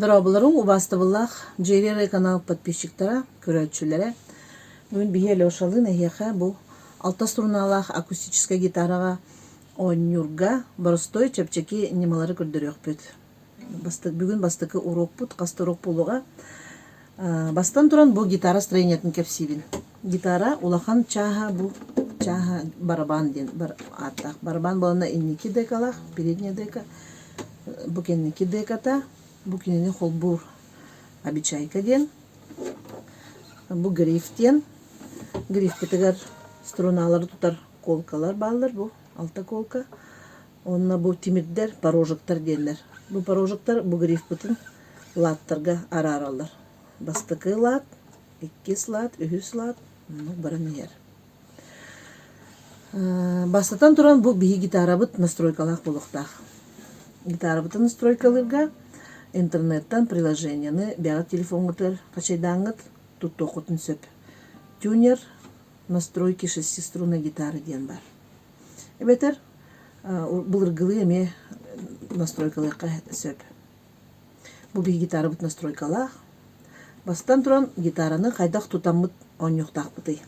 Дорооболоруҥ, убаастабыллаах Дьиэрэй канал подписчиктара, көрөөччүлэрэ. Бүгүн биһи Алешалыын эһиэхэ бу алта струналаах акустическай гитараҕа оонньуурга боростуой чэпчэки ньымалары көрдөрүөхпүт. Бүгүн бастакы уруокпут, хас да уруок буолуоҕа. Бастатан туран бу гитара строениетын кэпсиибин. Гитара улахан чааһа бу чааһа барабан диэн ааттаах. Барабан буолана инники декалаах, передняя дека, бу кэнники деката, бу кинини холбуур обечайка диэн, бу гриф диэн. Грифпытыгар струналары тутар колкалар бааллар бу алта колка. Уонна бу тимирдэр порожектар диэннэр. Бу порожектар бу грифпытын лааттарга араараллар. Бастакы лаат, иккис лаат, үһүс лаат оннук баран иһэр. Бастатан туран бу биһи гитарабыт настройкалаах буолуохтаах. Гитарабытын настройкалыырга интернеттан приложениены бэҕэ телефоҥҥутугар хачайдааҥҥыт туттуоххутун сөп. Тюнер настройки шестиструнной гитары диэн баар. Эбэтэр былыргылыы эмиэ настройкалыахха сөп. Бу биһи гитарабыт настройкалаах. Бастатан туран гитараны хайдах тутаммыт оонньуохтаахпытый?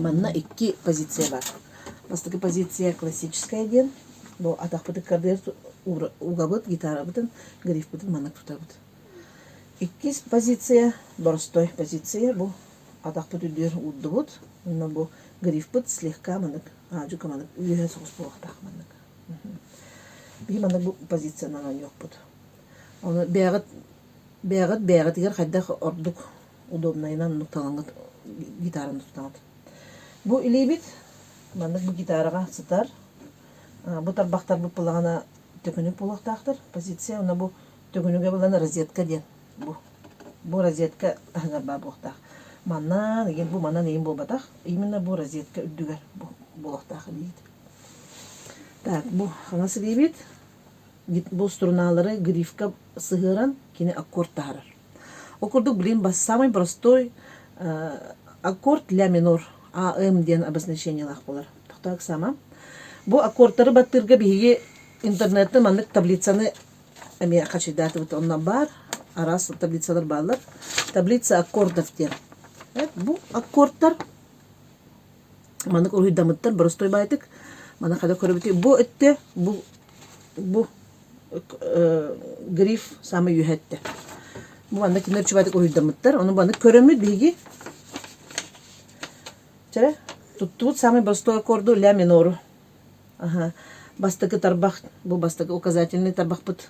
Манна икки позиция бар. Бастакы позиция классическая диэн. Бу атахпыт ыккардыгар угабыт гитарабытын, грифпытын маннык тутабыт. Иккис позиция, боростой позиция бу атахпыт үрдүгэр уурдубут. Онно бу грифпыт слегка маннык аадьука маннык үөһэ соҕус буолуохтаах маннык. Биһи маннык бу позициянан оонньуохпут. Ону бэйэҕит бэйэҕит бэйэҕитигэр хайдах ордук удобнайынан оннук талаҥҥыт гитараны тутаҕыт. Бу илиибит маннык бу гитараҕа сытар. Бу тарбахтарбыт былаҕана төкүнүк буолуохтаахтар. Позиция уонна бу Төгүнүгэ булан розетка диэн бу. Бу розетка таһыгар баар буолуохтаах. Манан игин бу манан игин буолбатах. Именно бу розетка үрдүгэр бу буолуохтаах илиигит. Так, бу хаҥас илиибит. Бу струналары грифка сыһыаран кини аккорд таһарар. Ол курдук блин самый простой аккорд ля минор АМ диэн обозначениелаах буолар. Тохтоо сама. Бу аккордтары баттыырга биһиги интернеттен маннык таблицаны эмиэ хачайдаатыбыт онно баар араас таблицалар бааллар таблица аккордов диэн бу аккордтар маннык уруһуйдаммыттар боростуой баайтык маны хада көрөбүт бу өттө бу бу гриф самый үөһэ өттө бу манна кинилэр үчүгэйдик уруһуйдаммыттар ону маннык көрөммүт биһиги чэ туттубут самый простой аккорду ля минору Аһа, бастакы тарбах, бу бастакы указательный тарбахпыт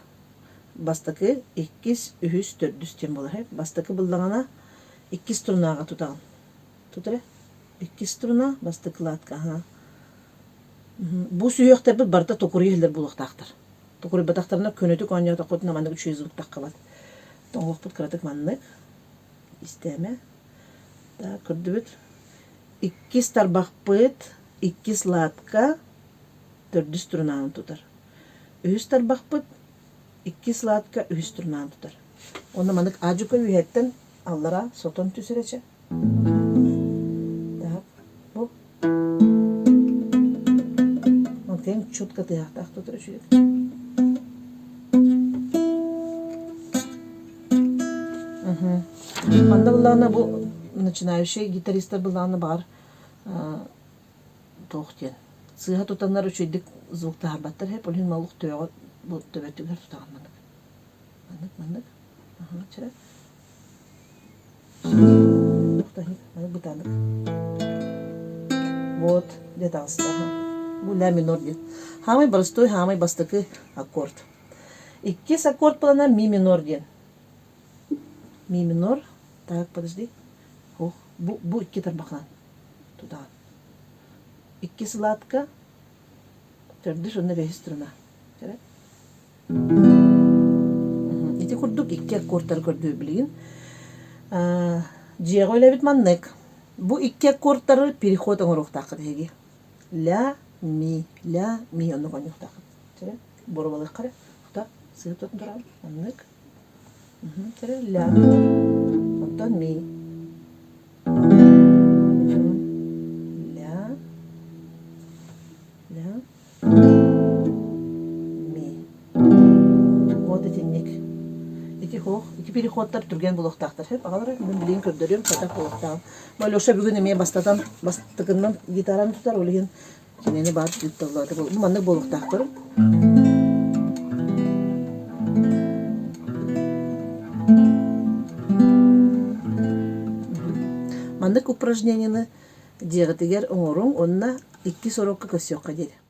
бастакы, иккис, үһүс, төрдүс диэн буолар. Бастакы буллаҕына иккис струнаҕа тутаҕын. Тут эрэ. Иккис струна, бастакы ладка. Аһа. Бу сүһүөхтэрбит барыта токуруйа иһиллэр буолуохтаахтар. Токуруйбатахтарына көнөтүк оонньоотоххутуна маннык үчүгэй звук таххабат. Тоҥуохпут кыратык маннык. Истээмэ. Так, көрдүбүт. Иккис тарбахпыт иккис лаатка төрдүс струнаҕын тутар. Үһүс тарбахпыт иккис лаатка үһүс струнаҕын тутар. Уонна маннык аадьука үөһэттэн аллара сотон түсэрэчэ. Так, бу. Мантан четко тыаһаахтаах тутар үчүгэй. Манна былаана бу начинающий гитаристар былаана баҕар туох диэн сыыһа тутаннар үчүгэйдик звук таһаарбаттар иһэ ол иһин малух төбөҕө бу төбөтүгэр тутаҕын маннык маннык маннык аһа чэ бытанык вот дьэ таҕыста бу ля минор диэн хаамай боростуой хаамай бастакы аккорд иккис аккорд плана ми минор диэн ми минор так подожди ох бу бу икки тарбахынан тутаҕын иккис ладка төрдүс уонна бэһис струна Ити курдук икки аккордтары көрдүү билигин. Дьиэҕэ үлэбит маннык. Бу икки аккордтары переход оҥоруохтааххыт эһиги. Ля, ми, ля, ми оннук оонньуохтааххыт. Боруобалыахха эрэ. Тута сыып тутан турабын. Маннык. Ля. Онтон ми. Ля. Ля. Ми. Вот итинник. Ити хоох, ити переходтар түргэн буолуохтаахтар. Сөп, аҕалара мин билигин көрдөрүөм, сатах буолуохтааҕым. Алеша бүгүн эмиэ бастатан, бастакыннан гитараны тутар, ол иһин кинини баар ыытталлаата. Бу маннык буолуохтаахтар. Маннык упражнениены дьиэҕитигэр оҥоруҥ уонна иккис урокка көрсүөххэ диэри.